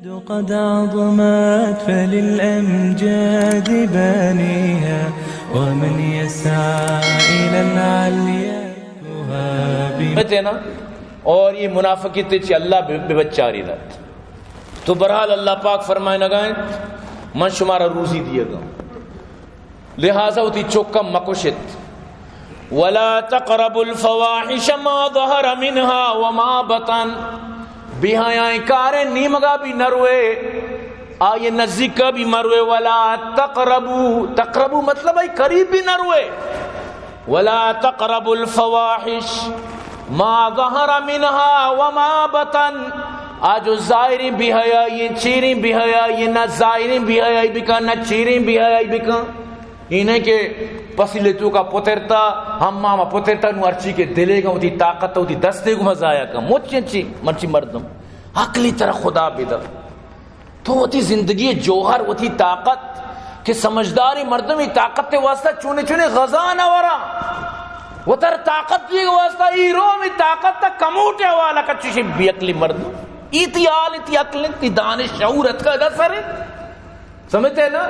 قد عظمت فللأمجاد بانيها، ومن يسعى إلى العليا يهابها۔ نا؟ اور یہ منافقیت چی اللہ بے، بے بچاری رات۔ تو بہرحال اللہ پاک فرمائے نگائیں، من شمارا روزی دیے گا۔ لہذا وتی چکا مکشت۔ ولا تقربوا الفواحش ما ظهر منها وما بطن۔ بے حیائیں کاریں نیمگا بھی نہ روئے، آئی نزدیکا بھی مروئے۔ ولا تقربوا، تقربوا مطلب ہے قریب بھی نہ روئے۔ ولا تقربوا الفواحش ما ظهر منها وما بطن۔ آ جو ظاہریں بے حیائی، چیریں بے حیائی، نہ ظاہریں بے حیائی بکن، نہ چیریں بے حیائی بکن۔ اینہ کہ پسیلے توکا پترتا، حمام پترتا، نو ہرچی کہ دلے گا وتی طاقت وتی دستے گما ضائع کن۔ مچ انچی، مرچی مردم عقلی طرح خدا بدہ۔ تو وتی زندگی جوہر، وتی طاقت، کہ سمجھداری مردم ای طاقت واسطہ چونے چونے غذا نہ ورا۔ وتر طاقت دیگ واسطہ ای رو ہمی طاقت تا کموٹے حوالہ کچی شی بے عقلی مردم۔ ای تی حال، تی عقل، تی دانش شعور اتکا ادا سر ہے۔ سمجھتے نا؟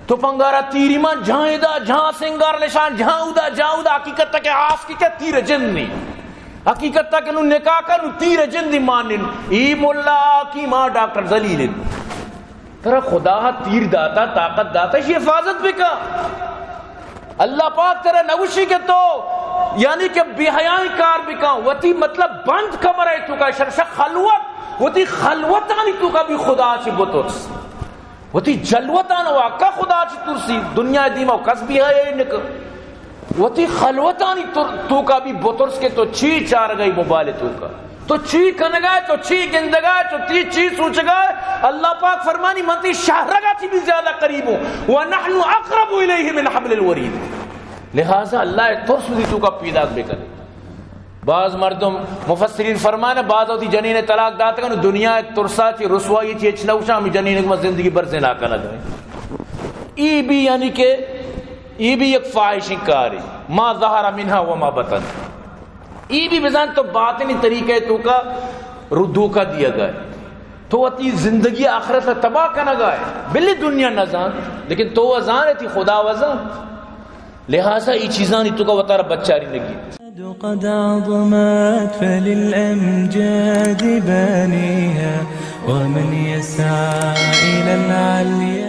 تو پنگارا تیری مان جھاں ادا، جھاں سنگار نشان، جھاں ادا، جھاں ادا، حقیقت تک آس کی کیا تیر جن نہیں۔ حقیقت تک نو نکاح کا نو تیر جن دی مان نہیں۔ ای ملا حکیم آ ڈاکٹر ذلیل۔ ترا خدا تیر داتا، طاقت داتا، شی حفاظت بکا۔ اللہ پاک ترا نگوشی کہ تو، یعنی کہ بے حیائی کار بکا، وتی مطلب بند کمرے توکا، شرشہ خلوت، وتی خلوتانی توکا بھی خدا چی بترس۔ وتی جلوتان واقعا خدا چی ترسی، دنیا دیما کس بے حیائی نکا۔ وتی خلوتانی تر-، توکا بھی بترس کہ تو چی چارگئی موبائل توکا، تو چی کنگا، تو چی گندگا، تو تی چی سوچگا۔ اللہ پاک فرمانی، من تی شہرگا چی بھی زیادہ قریب ہوں۔ ونحن اقرب الیہ من حبل الورید۔ لہذا اللہ ترس دی توکا پیداک بکن۔ بعض مردم، مفسرین فرمانے، بعض وتی جنین طلاق داتگن، دنیا ترسا چی، رسوائی چی، ہچ نہ گوشاں، ہمیں جنین کو زندگی بھر زنا کنگ۔ ای بھی یعنی کہ ای بھی یک فاحشیں کارے، ما ظهر منها وما بطن۔ ای بھی بزان تو باطنی طریقے توکا رو دھوکا دیا گئے، تو وتی زندگی آخرت تباہ کنگا ہے۔ بلے دنیا نہ زان، لیکن تو و زان، تی خدا و زان۔ لہذا ای چیزانی توکا وتارا بچاری نگی۔ قد عظمت فللأمجاد بانيها، ومن يسعى إلى العليا